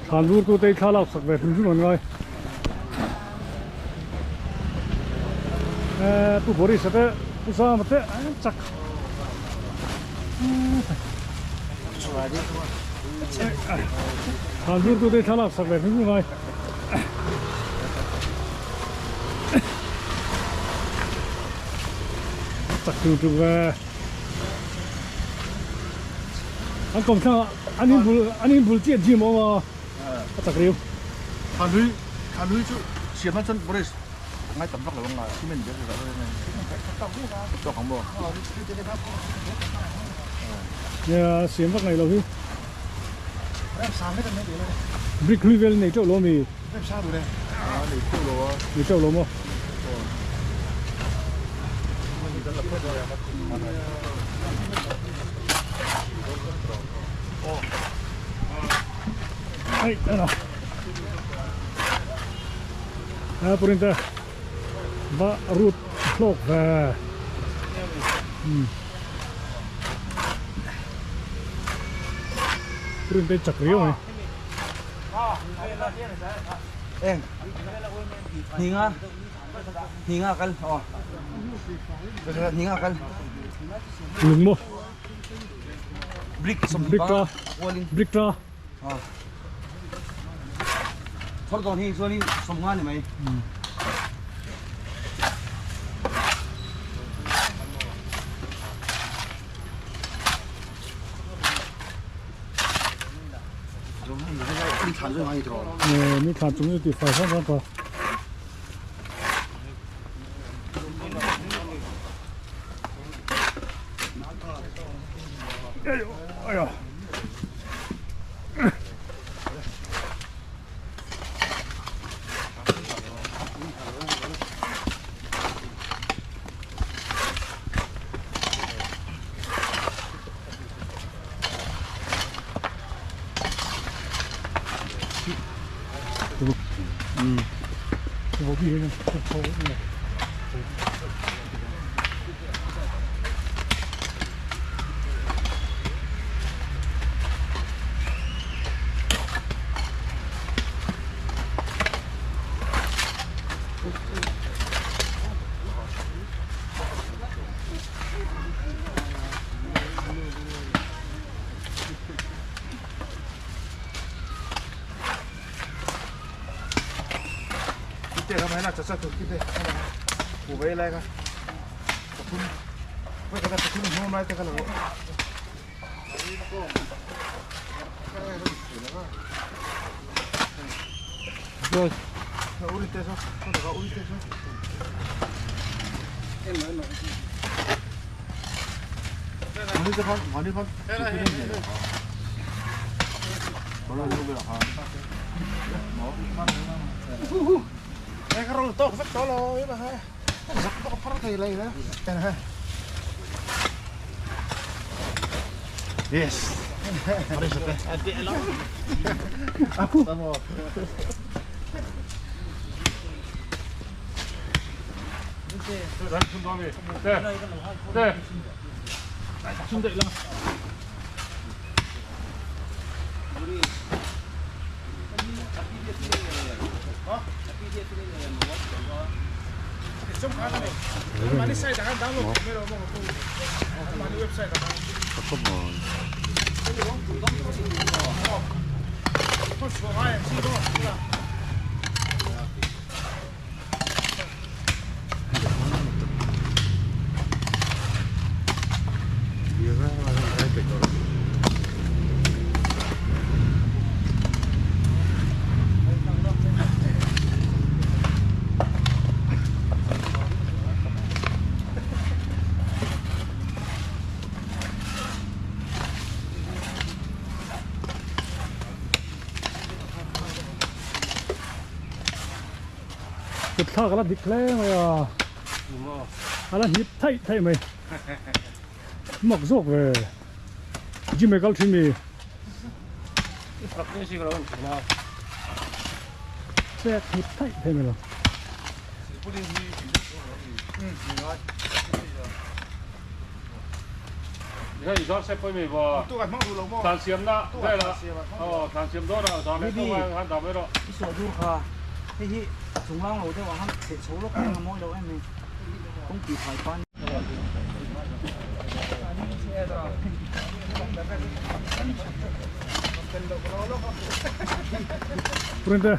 Thlan vur tu te hi thla lak sak ve hrim hrim an ngai. Eee Pu Boris a te Pu Zama te an chak. Thlan vur tu te hi thla lak sak ve hrim hrim an ngai. Chak tu tu ve. An kawm thlangah an in bul an in bul chiah gym a awm a a chak riau. Thanui Thanui chu siam nan chuan Boris a ngai tam vak lo ang a cement ber zah zawk em tawk ang maw. Nia siam vak ngaih lo hi. Brick hlui vel nei teuh lo ami? Nei teuh lo a. Nei teuh lo maw? Ai ana. A purin te va rut hlawk ve. Purin te chak riau mai. Eng hninga hninga kal aw hninga kal Lung maw? Brick sawmhnih Brick panga ta kualin Brick ta aw thawr dawn hi chuanin sawmnga ni mai. Ni thla chung chu tihfai hrang hrang ta. Kut thlak ala dik hle mai a, ala hnip thaih thaih mai, mak zawk ve, gym ah kal thin mi. Chek hnip thaih thaih mai lo. Baby, i saw dur kha hei hi a chunglang lo deuh ah khan chheh chho lawk reng a mawi lo em mai kawng tih fai pan. Purinte.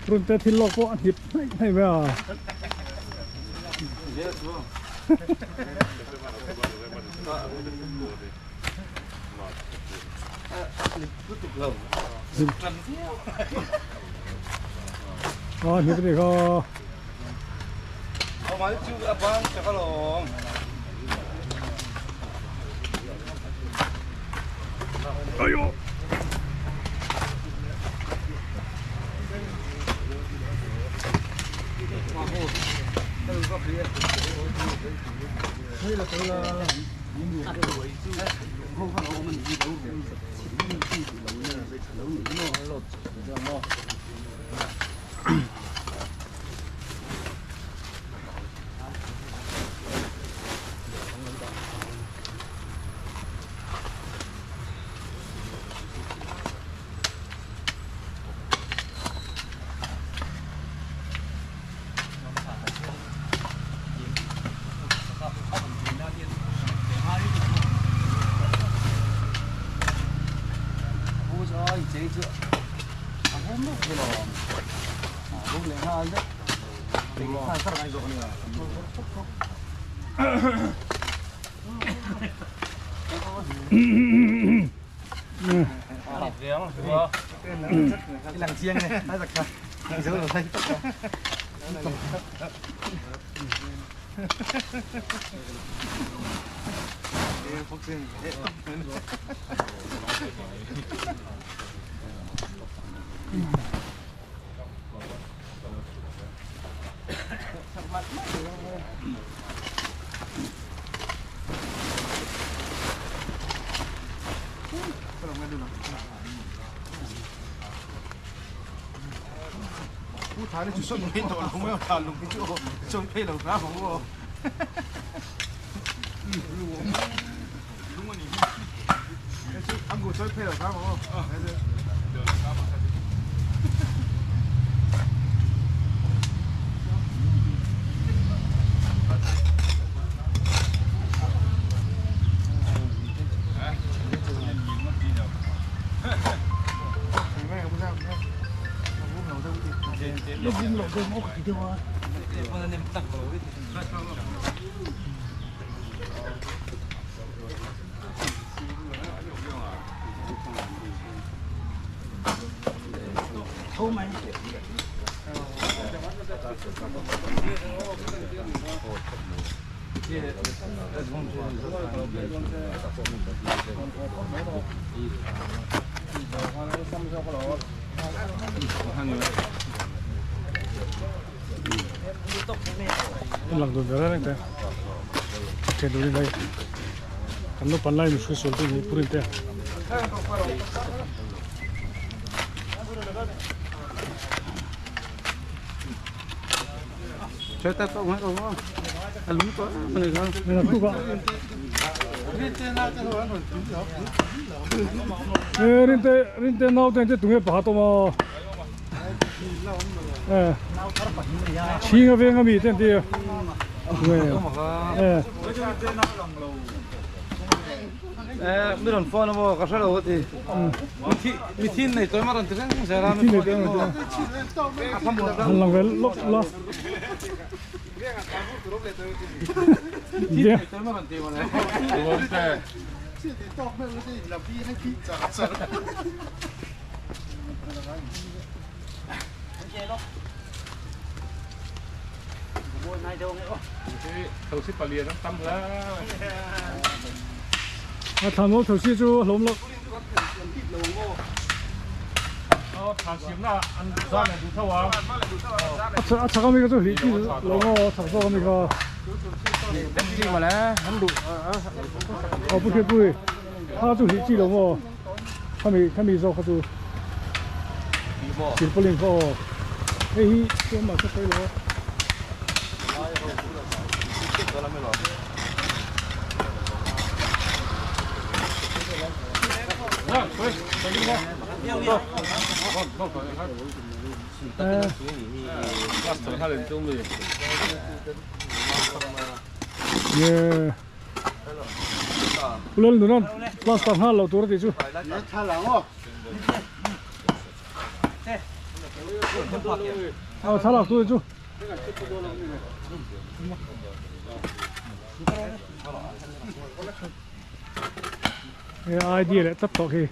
Purinte thil lawk pawh a hnip hnaih hnaih mai a. A hnip a nih kha. Ayo. Lang dun ber reng te then dun mai kan lo pan lai mi hruai sual tu ni purin te. Rinte rinte nau te tunge pakhat awm a chhing a veng ami te an ti a Mi rawn phone amaw ka hrelo a ti. Mi thin nei tawi maw rawn ti reng zel a. Mi thin nei tawi maw rawn ti. Han lang ve lawk la. Mi thin nei tawi maw rawn ti mawle. A thlan maw thosi chu a hlawm loh. A chak ami kha chu hlih chi lo maw a chak zawk ami kha. Aw pu Hriatpui kha chu hlih chi lo maw khami khami zawk kha chu. Silpaulin kha aw. Hei hi chuan mah ka sawi lo a. Ye. Ulal nunan plaster nghal lo tur a tih chu. Aw thlalak tu chu. He idea leh tlat tawh khi.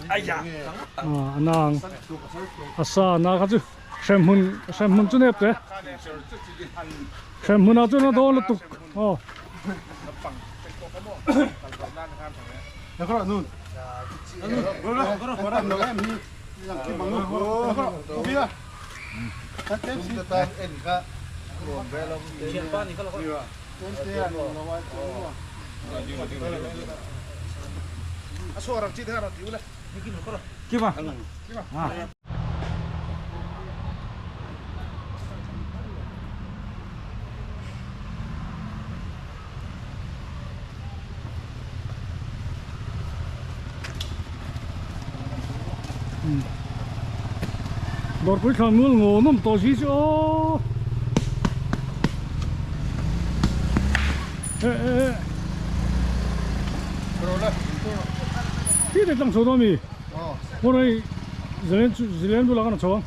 A nang a sa na kha chu hremhmun hremhmun chu nep te hremhmun ah chuan a dawn lutuk aw. Dawrpui thlan ngul ngaw nawm tawh si chu aw. Eh eh eh. Ti te tlang chho dawn mi. Hmun hei zalen chu zalen bulah khan a chho ang.